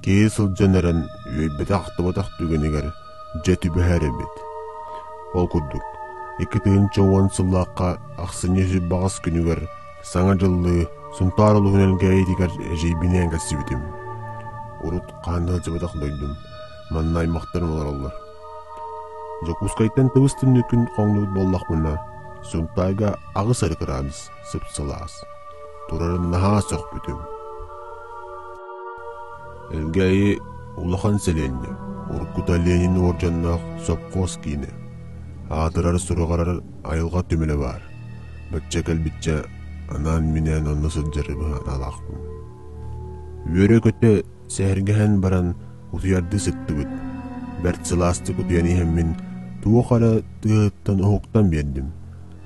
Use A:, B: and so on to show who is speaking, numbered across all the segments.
A: Киһи сылдьан эрэн үөйбэтэх-ахтыбатах түгэнигэр дьэ түбэһэр эбит. Ол курдук, 2010 сыллаахха ахсынньы сүрбаҕас күнүгэр Саҥа дьыллыы Сунтаар улууһун Элгээйитигэр эдьиийбинээн кэлсибитим. Урут хаһан да сылдьыбатах дойдум, манна аймахтарым олороллор. Дьокуускайтан тыбыс-тымныы күн хоҥнубут буоллахпына, Сунтаарга 8 эрэ кыраадыс сып-сылаас. Турарын наһаа сөхпүтүм. Элгээйи улахан сэлиэнньэ, уруккута Ленин уордьаннаах сопхуос киинэ. Аатырар-сураҕырар айылҕа түмэлэ баар. Бачча кэлбиччэ анаан-минээн онно сылдьары быһаалаахпын. Үөрэ-көтө сэһэргэһэн баран утуйардыы сыттыбыт. Бэрт сылаастык утуйан иһэммин туох эрэ тыаһыттан уһуктан биэрдим.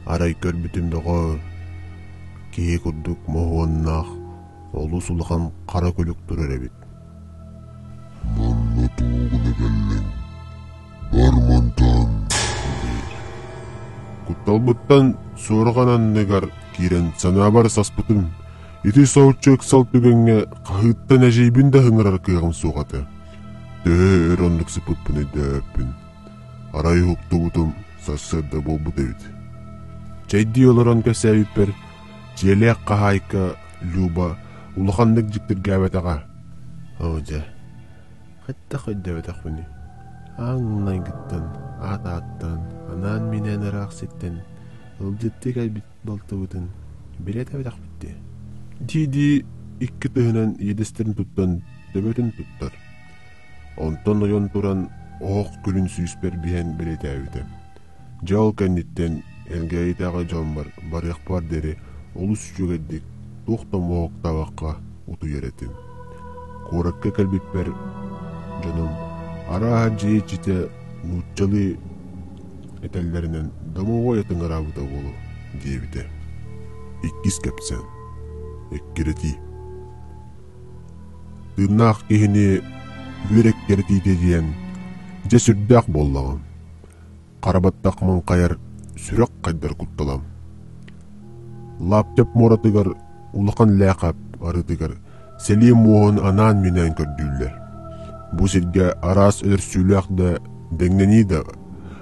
A: Арай көрбүтүм доҕоор, киһи курдук моһуоннаах олус улахан хара күлүк турар эбит.
B: Манна тугу гына кэллиҥ? Бар мантан
A: диир. Кутталбыттан суорҕан анныгар киирэн санаабар саспытым. Ити соһуччу ыксал түгэҥҥэ хаһыыттан эдьиийбин да ыҥырар кыаҕым суох этэ. Төһө өр оннук сыппыппын өйдөөбөппүн. Арай уһуктубутум сарсыарда буолбут эбит. Чэйдии олорон кэпсээбиппэр дьиэлээх хаһаайка Люба улаханнык дьиктиргээбэтэҕэ. Оо дьэ, хайдах өйдөөбөтөхпүнүй? Аан-маҥнайгыттан, аат ааттаан, анаан-минээн ыраах сиртэн ыалдьыттыы кэлбит балтыбытын билэ этэбэтэхпит дии. Дии-дии икки тыһынан иэдэстэрин туттан төбөтүн туттар. Онтон ойон туран оһох күлүн сүүспэр биһэн бэлиэтээбитэ. Дьэ ол кэнниттэн Элгээйитээҕи дьоммор барыахпар диэри олус үчүгэйдик туох да моһуоктаабакка утуйар этим. Куоракка кэлбиппэр дьонум арааһа дьиэ иччитэ нууччалыы этэллэринэн домовой атыҥыраабыта буолуо диэбитэ. Иккис кэпсээн. Эккирэтии. Тыыннаах киһини үөр эккирэтиитэ диэн дьэ сүрдээх буоллаҕым. Хара баттах маҥхайар, сүрэх хайдар куттала. Лаптев муоратыгар улахан Лээхэп арыытыгар сэлии муоһун анаан-минээн көрдүүллэр. Бу сиргэ араас өлөрсүүлээх да, дэҥнэнии да,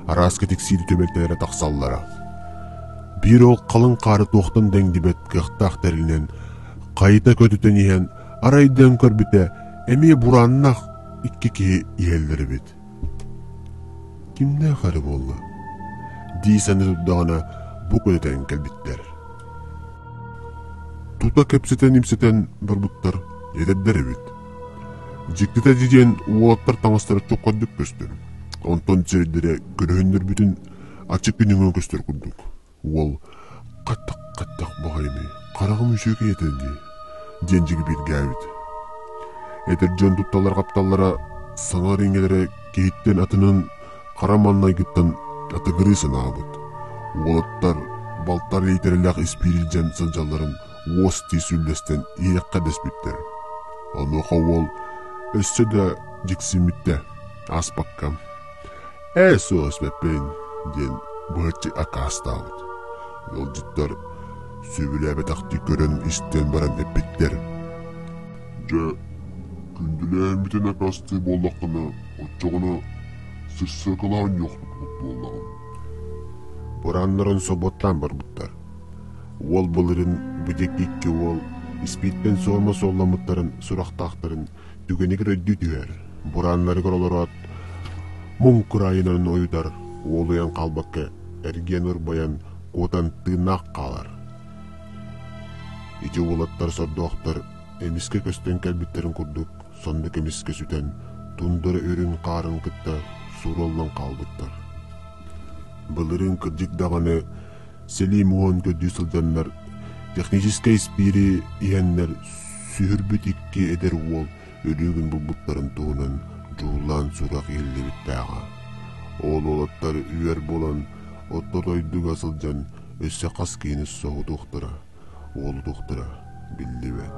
A: араас кэтиксиир түбэлтэлэрэ тахсаллара. Биир ол халыҥ хаары туохтан дэҥдибэт кыахтаах тэрилинэн хайыта көтүтэн иһэн арай дэҥ көрбүтэ эмиэ бурааннаах икки киһи иһэллэр эбит. Кимнээх эрэ буолла дии саныы турдаҕына бу көтүтэн кэлбиттэр. Тута кэпсэтэн-ипсэтэн барбыттар эдэрдэр эбит. Дьиктитэ диэн уолаттар таҥастара чуҥкайдык көстөр. Онтон сирэйдэрэ көрүһүннэрбитин аччык күнүҥҥэ көстөр курдук. Уол «Хаттах-хаттах баҕайыный, хараҕым үчүгэй этэ дии» диэн дьигибиргээбит. Эдэр дьон тутталлар-хапталлара саҥа иҥэлэрэ киһиттэн атынын хара маҥнайгыттан атыгырыы санаабыт. Уолаттар балтар иитэрэлээх испиир илдьэн сылдьалларын уос-тиис үллэстэн иһиэххэ дэспиттэр. Онуоха уол өссө да дьиксиммиттэ, ааспакка «Ээ, суох испэппин» диэн быһаччы аккаастаабыт. Ыалдьыттар сөбүлээбэтэхтии көрөн-истэн баран эппиттэр:
B: «Дьэ, күндүлээммитин аккаастыы буоллаххына, оччоҕуна сырсыакалаан ньуохтуппут буоллаҕым»
A: Бурааннарын собуоттаан барбыттар. Уол былырын бу диэки икки уол испииттэн суорума суолламмыттарын сурахтаахтарын түгэнигэр өйдүү түһэр, бурааннарыгар олороот, муҥ кыраайынан ойутар, уолуйан хаалбакка эргийэн-урбайан куотан тыыннаах хаалар. Ити уолаттар сордоохтор эмискэ көстөн кэлбиттэрин курдук соннук эмискэ сүтэн, тундара үрүҥ хаарын кытта суураллан хаалбыттар. Былырыын кырдьык даҕаны сэлии муоһун көрдүү сылдьаннар техническэй испиири иһэннэр сүһүрбүт икки эдэр уол өлүүгүн булбуттарын туһунан дьуулаан сурах иһиллибиттээҕэ. Ол уолаттар үөр буолан орто дойдуга сылдьан өссө хас киһини соһутуохтара, уолутуохтара биллибэт.